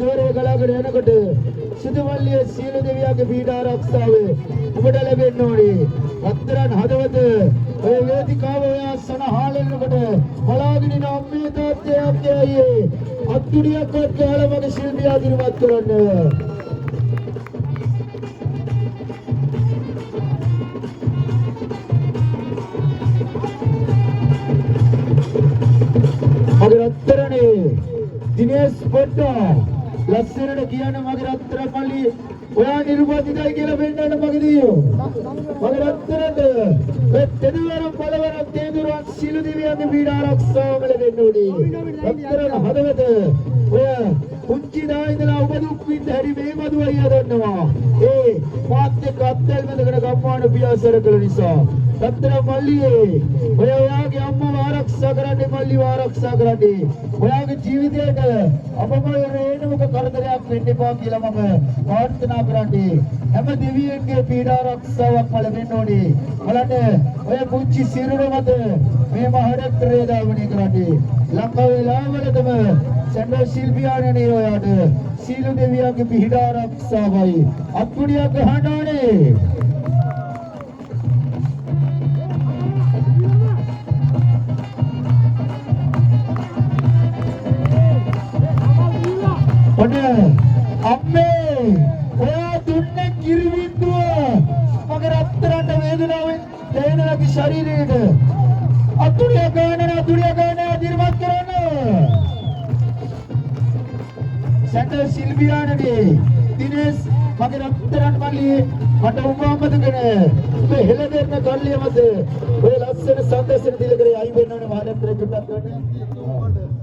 දෝරේ ගලාගෙන යනකොට සුදුමල්ලිය සියලු දෙවියන්ගේ පීඩ ආරක්ෂාව ඔබට ලැබෙන්න ඕනේ. රත්තරන් හදවත ඔය වේදිකාව ඔය සනහාලෙනකොට බලාගෙන ඉන්න අම්මේ තාත්තේ අක්කේ අයියේ අත්තුඩියක්වත් ගහලා මගේ ශිල්පියා දිරිමත් කරන්න. මගේ රත්තරනේ දිනේෂ් පොට්ටා ලස්සනට කියන්න මගේ රත්තරන් මල්ලි ඔයා නිර්වාදිතයි කියලා පෙන්නන්න මගේ දීයෝ. මගේ රත්තරන්ට ඔය තෙදුවරම් බලවරම් තේදුරන් සියලු දෙවියන්ගේ පීඩ ආරක්ෂාවම ලැබෙන්න ඕනේ. රත්තරන් හදවත ඔය පුංචි දා ඉඳලා ඔබ දුක් විඳ හැටි මේ මధు අයියා දන්නවා. ඒ මාත් එක්ක අත්දැල් මැදකට ගම්මාන පියාසර කළ නිසා රත්තරන් මල්ලියේ ඔය ඔයාගේ අම්මව ආරක්ෂා කරන්නේ මල්ලිව ආරක්ෂා කරන්නේ ඔයාගේ ජීවිතයට අපමණ රේණුක කරදරයක් වෙන්න එපා කියලා මම ප්‍රාර්ථනා කරන්නේ. හැම දෙවියන්ගේ පීඩ ආරක්ෂාවක් ලැබෙන්න ඕනේ. බලන්න ඔය පුංචි සිරුර මත මේ මහඩක්තරේ ධාවනය කරන්නේ. ලංකාවේ ලාවලටම සැන්ඩල් ශිල්පියාණනේ ඔයාට සීල දෙවියන්ගේ පිහිට ආරක්ෂාවයි. අත්පුඩියක් ගහන්න ඕනේ. ඔන්න අම්මේ ඔයා දුන්න කිරි බින්දුව මගේ රත්තරන්ට වේදනාවෙන් දැනෙනගේ ශරීරයට අතුරිය ගන්න අතුරිය ගන්න දිරිමත් කරන්න. සැන්ඩල් සිල්වියානගේ දිනේෂ් මගේ රත්තරන් මල්ලි මට උඹ අමතක නෑ. ඔබ හෙළ දෙන්න කල්ලිය මත ඔය ලස්සන සංදර්ශන තිල කරේ අයින් වෙන්න ඕනේ මහදත්තර චුට්ටක් ගන්න.